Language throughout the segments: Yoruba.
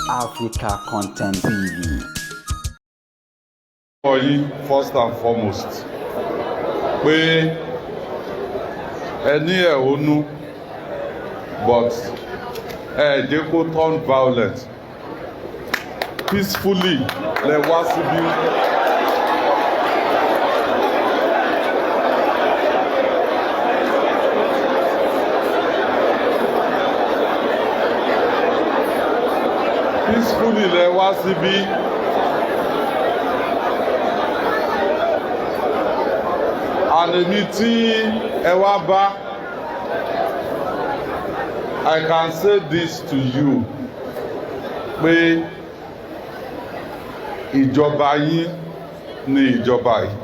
Africa Content TV. For yín, first and foremost, pé ẹ ní ẹ̀hónú, but ẹ jẹ́ kó turn violent. Peacefully lẹ wá síbí. Peacefully lẹ wá síbí. And èmi tí ẹ wá bá, I can say this to you pé ìjọba yín ni ìjọba yìí.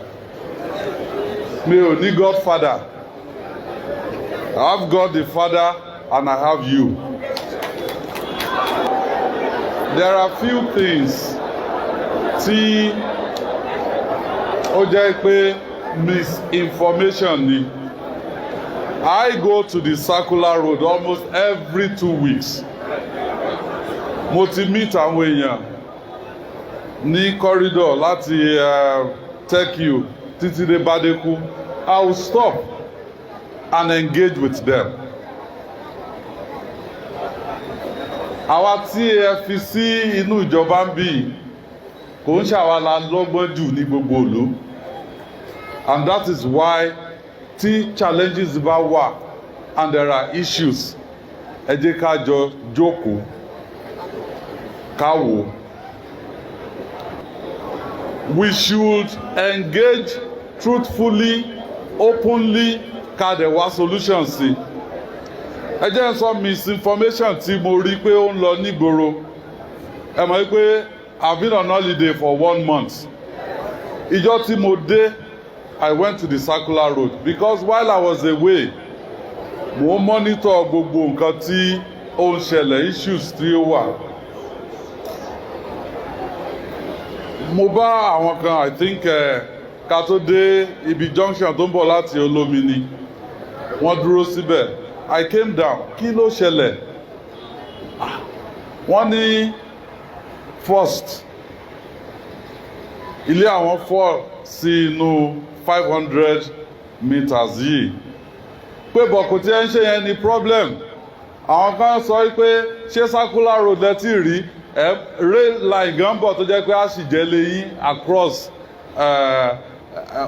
Mi ò ní godfather. I have God the Father and I have you. There are few things tí ó jẹ́ pé misinformation ni. I go to the circular road almost every 2 weeks. Mo ti meet àwọn èèyàn ní corridor láti Tech U títí dé Bádékú. I will stop and engage with them. Àwa tí ẹ fi sí inú ìjọba ń bì, kò ń ṣàwa la lọ́gbọ́n jù ní gbogbo ìlú, and that is why tí challenges bá wà and there are issues, ẹ jẹ́ ká jọ jókòó, ká wò. We should engage truthfully, openly, ká dẹ̀ wá solution sí. Ẹ jẹ́ n sọ misinformation tí mo rí pé ó ń lọ nígboro. Ẹ mọ̀ pé I've been on holiday for one month. Ìjọ́ tí mo dé, I went to the circular road because while I was away, mo ń monitor gbogbo nǹkan tí ó ń ṣẹlẹ̀, issues tí ó wà. Mo bá àwọn kan, I think ká tó dé ibi junction tó ń bọ̀ láti Olómi ni wọ́n dúró síbẹ̀. I came down, kí ló ṣẹlẹ̀? Wọ́n ní first, ilé àwọn fall sí inú 500 meters yìí, pé bọ̀ kò tí ẹ ń ṣe yẹn ni problem. Àwọn kan sọ pé ṣé circular road lẹ tí rí ẹ, rail line gan bọ̀ tó jẹ́ pé a sì jẹ́ lẹ́yìn across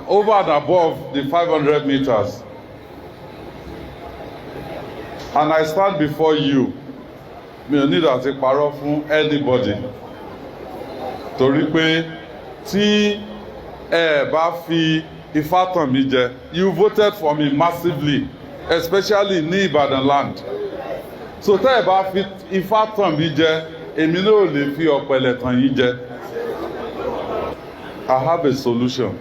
over and above the 500 meters. And I stand before you, mi ò nílò àti parọ́ fún anybody, torí pé tí ẹ bá fi ifá tàn mí jẹ, you voted for me massively, especially ní Ìbàdàn land. So tẹ́ ẹ bá fi ifá tàn mí jẹ, èmi náà ò lè fi ọ̀pẹ̀lẹ̀ tàn yín jẹ. I have a solution.